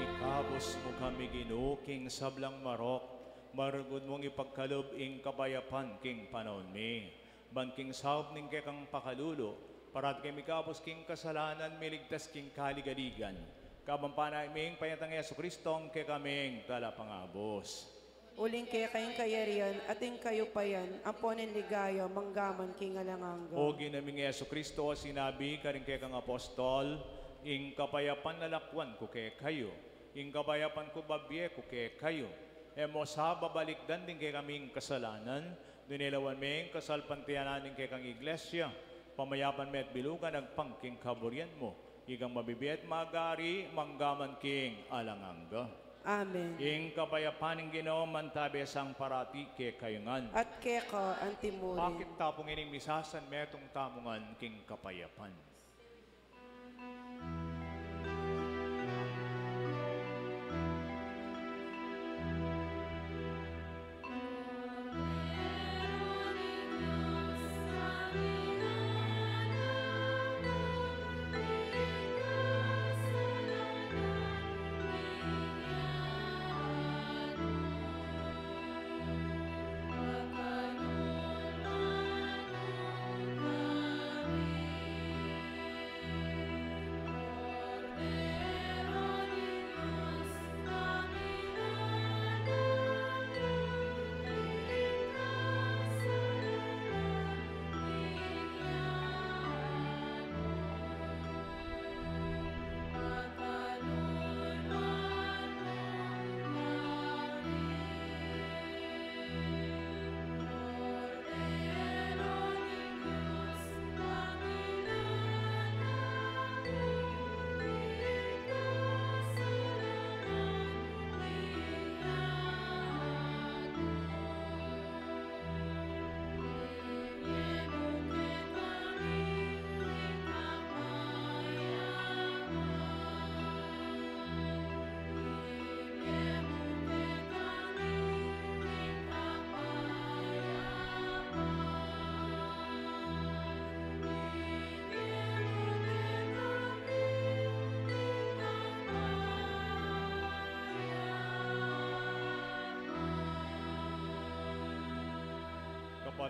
Ikabus mu kami, Ginu, king sablang marok, maragul mung ipagkalub ing kapayapan king panaun mi. Ban king saup ning kekang pakalulu, parati kami mikabus king kasalanan, miligtas king kaligaligan. Kabang panayap ming panyatang Jesucristo, ing kekaming talapangabus. Uling keka ing kayarian, at ing kayupayan, ampon ing ligaya, mangga man king alang angga. O Ginu ming Jesucristo, sinabi karing kekang apostol, ing kapayapan lalakwan ku kekayu, ing kapayapan ku babie ku kekayu. E mu sa babalikdan ding kekaming kasalanan, nune lawan me ing kasalpantayanan ning kekang Iglesia, pamayapan me at bilugan agpang king kaburian mu, ikang mabibie at magari, mangga man king alang angga. Amen. Ing kapayapan ning Ginu mantabe sa parati kekayu ngan. At keka antimurin. Pakit tamu ngening misasan metung tamu ngan king kapayapan.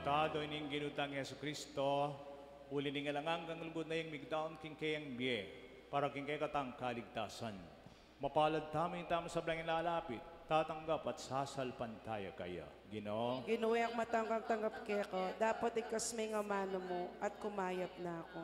Tadu ning Ginu tang Jesucristo, uli ning alang anggang lugud na yang migdaun king keyang bie, para king kekatang kaligtasan. Mapalad tamu ing tamu sablang ilalapit, tatanggap at sasalpantaya kaya. Ginu, Ginu, e ku matanggap-tanggap keka, dapot igkas me ing amanu mu, at kumayap na ku.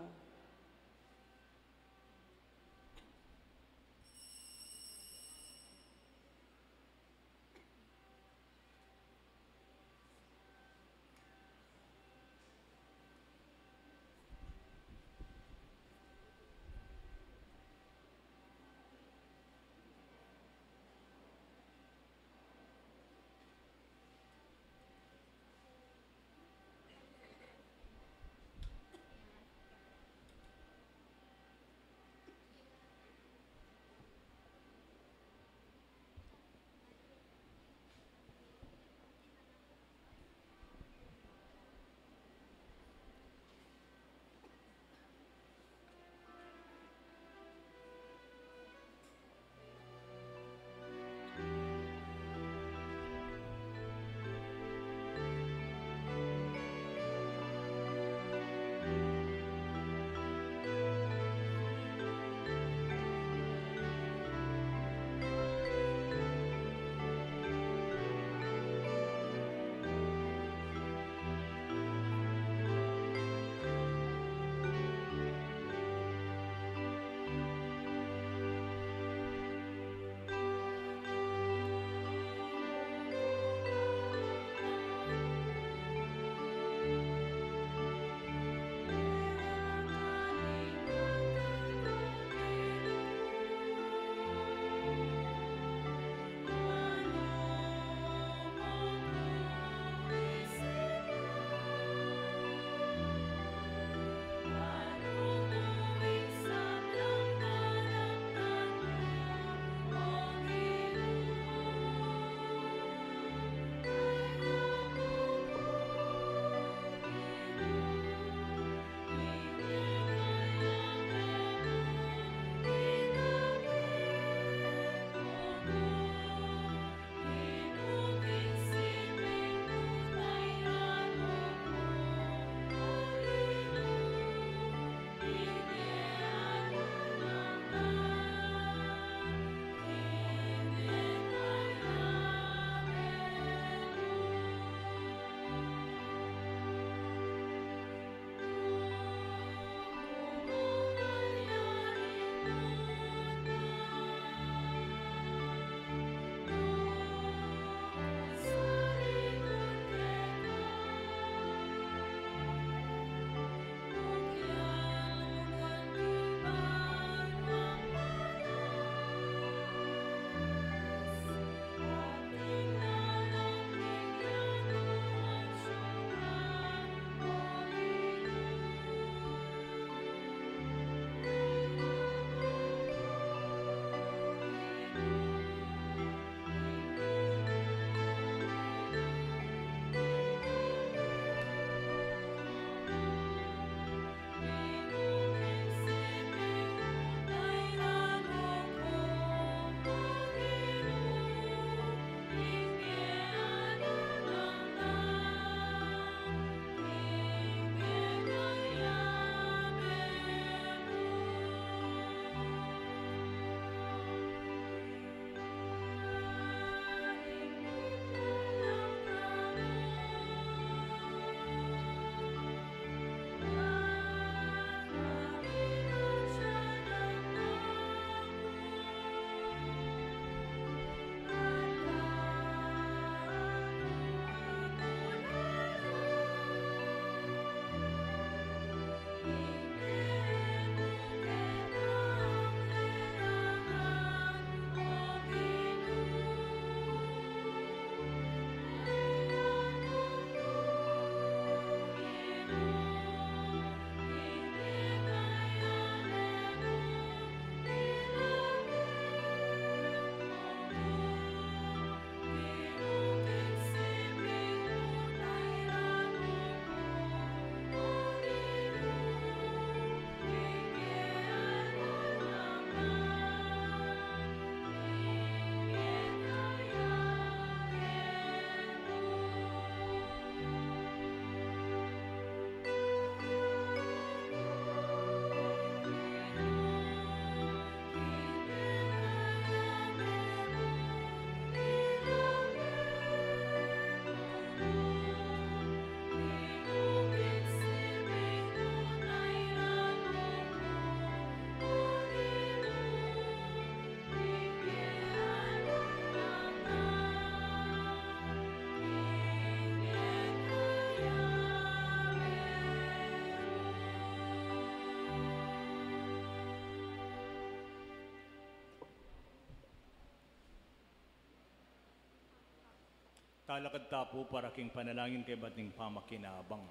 Talakad ta pu para king panalangin kaybat ning pamakinabang.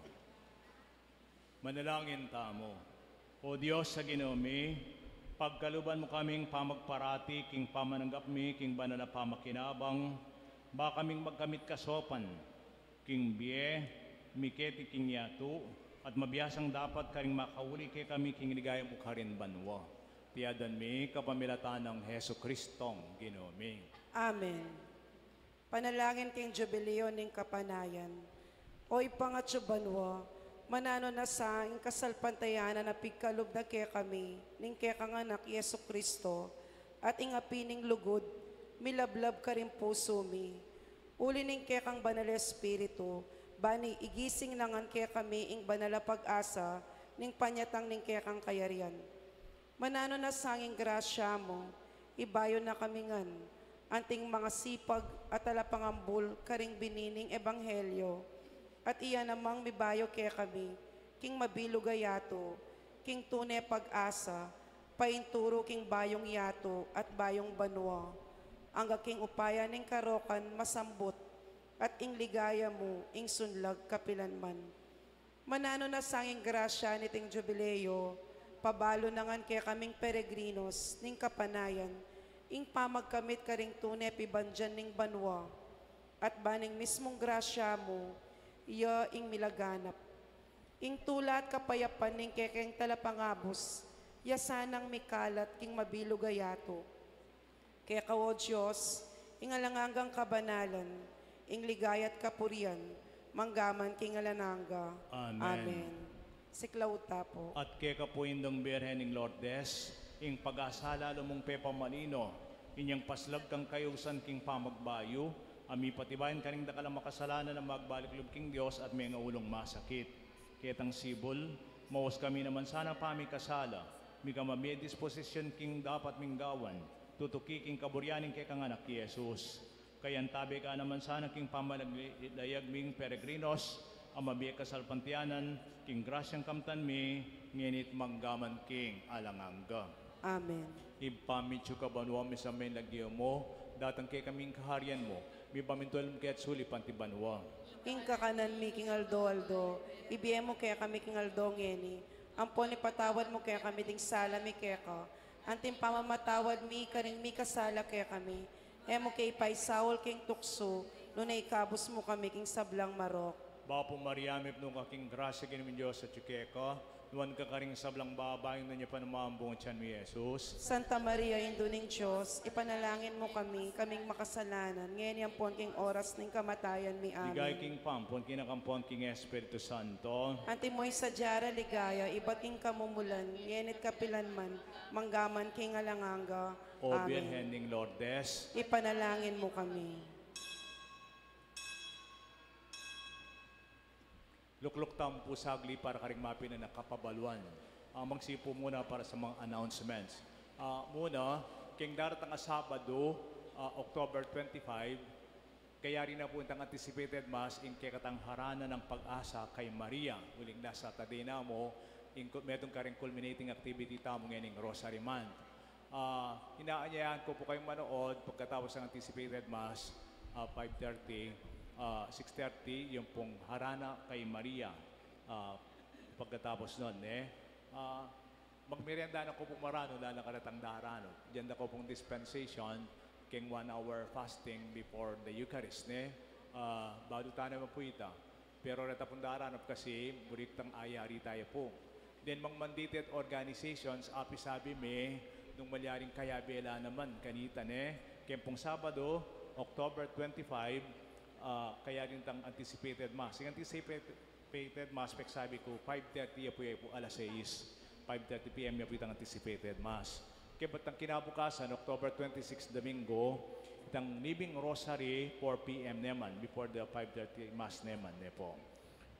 Manalangin tamu. O Dios a Ginu mi, pagkaluban mu kaming pamagparati king pamananggap mi king banal a pamakinabang, ba kaming magkamit kasopan king bie mi keti king yatu, at mabiasang dapat karing makauli kekami king ligaya mu karin banua. Iti adwan mi kapamilatan nang Jesucristong Ginu mi. Amen. Panalangin king Jubileo ning Kapanayan. O Ibpa ngatsu banua, mananu na sa ing kasalpantayanan a pigkalub na kekami ning kekang Anak, Jesucristo, at ing api ning lugud milablab karing pusu mi. Uli ning kekang Banal Espiritu, ban igising na ngan kekami ing banal a pag-asa ning panyatang ning kekang kayarian. Mananu na sa ing grasya mu, ibayu na kami ngan anting mangasipag a talapangambul karing bini ning ebanghelyo, at iya namang mibayu kekami king mabilug a yatu, king tune pag-asa, painturu king bayung yatu at bayung banua, angga king upaya ning karokan masambut, at ing ligaya mu ing sunlag kapilanman. Mananu na sa ing grasya niting Jubileo, pabalu na ngan kekaming peregrinos ning kapanayan ing pamagkamit karing tune pibandian ning banua, at ban ing mismung grasya mu, iya ing milaganap. Ing tula at kapayapan ning kekeng talapangabus, iya sanang mikalat king mabilug a yatu. Keka, O Dios, ing alang anggang kabanalan, ing ligaya at kapurian, mangga man king alang angga. Amen. Amen. Siklaud ta pu. At keka pu, Indung Birhen ning Lourdes, ing pag-asa lalu mung pepamalino, inyang paslag kang kayusan king pamagbayu, a mipatibayan karing dakal a makasalanan a magbalik lub king Dios at mengaulung masakit. Ketang sibul, maus kami naman sana pamikasala, mikamamie disposisyon king dapat ming gawan, tutuki king kaburian ning kekang Anak, i Jesus. Kayantabe ka naman sana king pamalayag ming peregrinos, a mabie kasalpantayanan, king grasyang kamtan mi, ngeni't mangga man king alang angga. Amen. Ibpa mi atsu ka banua, misamban ya ing lagyu mu, datang kekami ing kaharian mu, mipamintuan mu keti sulip anti banua. Ing kakanan mi king aldo-aldo, ibie mu kekami king aldo ngeni, ampon ipatawad mu kekami ding sala mi keka, anting pamamatawad mi karing mikasala kekami, e mu ke ipaisaul king tuksu, nune ikabus mu kami king sablang marok. Bapu Maria, mipnu ka king grasya, ing Ginu Dios atsu keka, nuan ka karing sablang babai, nuan ya pa naman ing bunga ning tiyan mu, i Jesus. Santa Maria, Indu ning Dios, ipanalangin mu kami, kaming makasalanan, ngeni ampon king oras ning kamatayan mi. Amen. Ligaya king Ibpa, ampon king Anak, ampon king Espiritu Santo. Antimo ing sadya rang ligaya ibat king kamumulan, ngeni't kapilanman, mangga man king alang angga. O Amen. Birhen ning Lourdes, ipanalangin mu kami. Lukluk tamu pu saglit para karing mapinan a kapabaluan. Ah, magsipu muna para sa mga announcements. Ah, muna, king daratang a Sabado, ah, October twenty-five, kayari na pu itang anticipated Mass ing kekatang Harana ng Pag-asa kay Maria. Uling last Saturday na mu, ing ku-, metung karing culminating activity tamu ngening Rosary Month. Ah, inaanyayahan ku pu kayung manood pagkatapos ng anticipated Mass, ah, five thirty, ah, six thirty, yung pung Harana kay Maria, ah, pagkatapos nun, ne? Ah, magmerienda na ku pu maranu, lalo na karetang daranu. Diyan da ku pung dispensation, keng one hour fasting before the Eucharist, ne? Ah, balu tana mapuita. Pero reta pung daranu kasi, buri ku tang ayari taya pu. Then, mga mandated organizations, api sabi mi, nung malyaring kayabe la naman, kanita ne, keng pung Sabado, October twenty-five, ah, kayari tang anticipated Mass. Ing anticipated Mass, peksabi ku, five thirty ya pu, ya pu alas sais. Five thirty P M ya pu itang anticipated Mass. Kaybat nang kinabukasan, October twenty-six, Domingo, itang Nibing Rosary, four P M naman, before the five thirty Mass naman, ne po.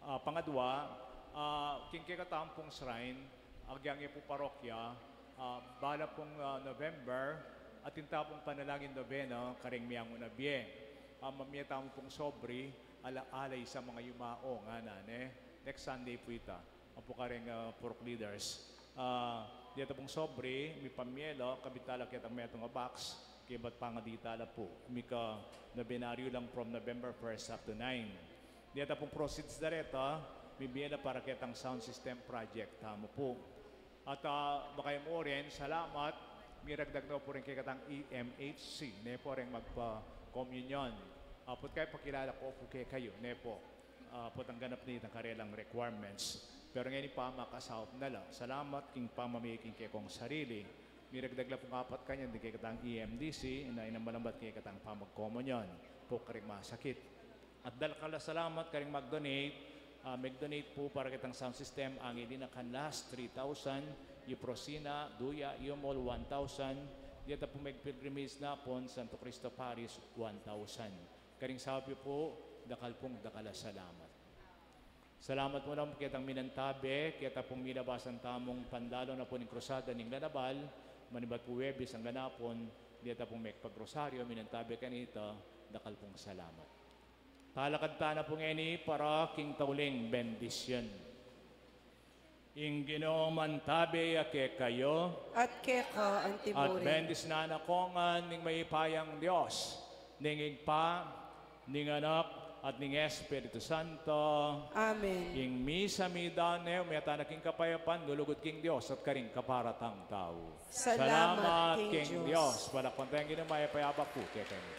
Ah, pangadwa, ah, king kekatamung shrine, agyang ya pu parokya, ah, bala pung, ah, November, atin ta pung panalangin novena, karing miyanguna bie. Ah, mamie tamu pung sobre, ala-, alay sa mga yumao, ngana, ne? Next Sunday pu ita. Ampo karing, ah, purok leaders. Ah, deta pung sobre, mipamie la, kabit tala ketang metung a box. Kebat pangadita la pu, mika nobenaryo lang from November first up to nine. Deta pung proceeds da reta, mibie la para ketang sound system project tamu pu. At, ah, baka mu rin, salamat, miragdag na pu rin kekatang E M H C, ne pu rin magpa-communion. Apot kaya pakilala ku pu kekayu, ne pu. Ah, potang ganap na itang karelang requirements. Pero ngeni pamakasaup na la. Salamat king pamamie king kekong sarili. Miragdag la pung apat kanyan ding kekatang E M D C, na inamalamat kekatang pamagkomunyon pu karing masakit. At dakal a salamat karing mag-donate, ah, mag-donate pu para ketang sound system, angin dinakan las, three thousand, Euprosina, Duya, Yumol, one thousand, deta pu mag-pilgrimage na pun Santo Cristo Parish, one thousand. Karing saup yu pu, dakal pung dakal a salamat. Salamat mu naman ketang minantabe, keta pung milabasan tamung pandalo na pu ning Krusada ning Ganabal, manibat pu Huwebes anggang apun, deta pung mekpagrosaryo, minantabe kanita, dakal pung salamat. Talakad ta na pu ngeni para king tauling bendisyun. Ing Ginu mantabe ya kekayu. At keka antimurin. At bendisnan na kayu ngan ning mayupayang Dios, ning Ibpa, ning Anak, at ning Espiritu Santo. Amen. Ing misa meyari na, meyari na king kapayapan, lulugud king Dios at karing kaparatang tau. Salamat king Dios. Palakpakan taya ing Ginu, mayap a abak pu kekayu.